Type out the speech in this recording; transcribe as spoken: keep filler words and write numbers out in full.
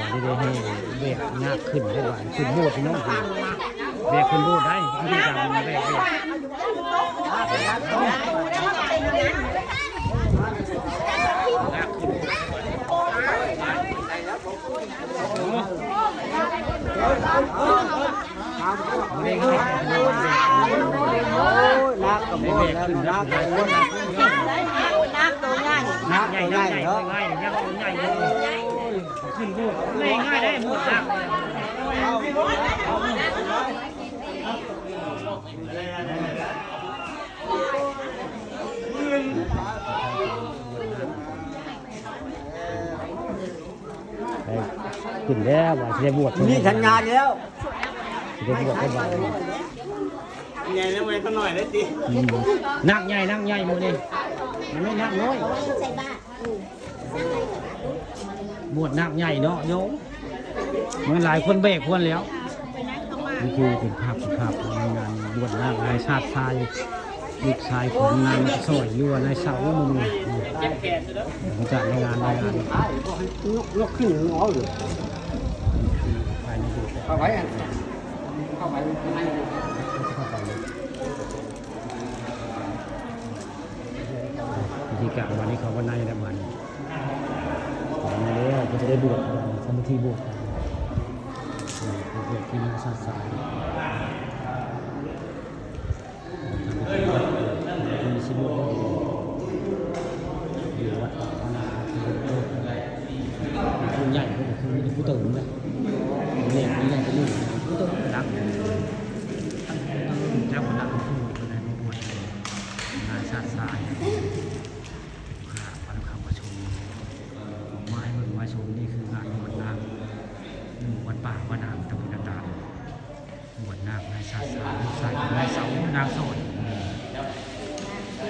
ได้ได้ให้แบกนาคขึ้นได้ว่าขึ้นโบสถ์พี่น้อง แบกขึ้นโบสถ์ได้ วิธีการแบก แบก โอ้ย นักกับโบสถ์แล้ว นักกับโบสถ์ นักตัวใหญ่ นักใหญ่ นักใหญ่ นักตัวใหญ่เนาะ ง่ายๆ นักตัวใหญ่เลย ขึ้นโบสถ์ง่ายๆ ได้โบสถ์นัก ไปขึ้นแล้วว่าสิได้บวช มีสัญญาณแล้ว สิได้บวชแล้วว่า ใหญ่แล้วไว้ข้างหน่อยได้ติ อืม นักใหญ่ นักใหญ่หมู่นี่ มันไม่นักน้อย บวชนักใหญ่เนาะโยม มันหลายคนแบกควรแล้ว นี่คือเป็นภาพ เป็นภาพของงานบวชนาค นายชาติชาย ลูกชายของนางสอย หรือว่านายเสาหมู่นี้ หลังจากในงาน ในงาน ยก ยกขึ้นเอาอยู่ ภายในโบสถ์ เข้าไปอัน เข้าไป เข้าไปเลย พิธีกรรมวันนี้เขาวันไหนนะวัน วันนี้แล้วก็จะได้บวช ทำพิธีบวช บวชที่หน้าชาติชาย มีชีวิตอยู่วัดป่าพระนาคที่เริ่มต้น ผู้ใหญ่ก็คือมีผู้เติมนะ เนี่ย นี่แหละเป็นหนึ่งผู้เติมดัง เจ้าคณะผู้คนในหมู่มวล นายชาติชาย พระคำประชุม มาให้เบิ่งมาชม นี่คืองานบวชนาค หมู่วัดป่าพระนางตำบลนาตาล บวชนาคนายชาติชาย ลูกชายของนายเสา นางสอย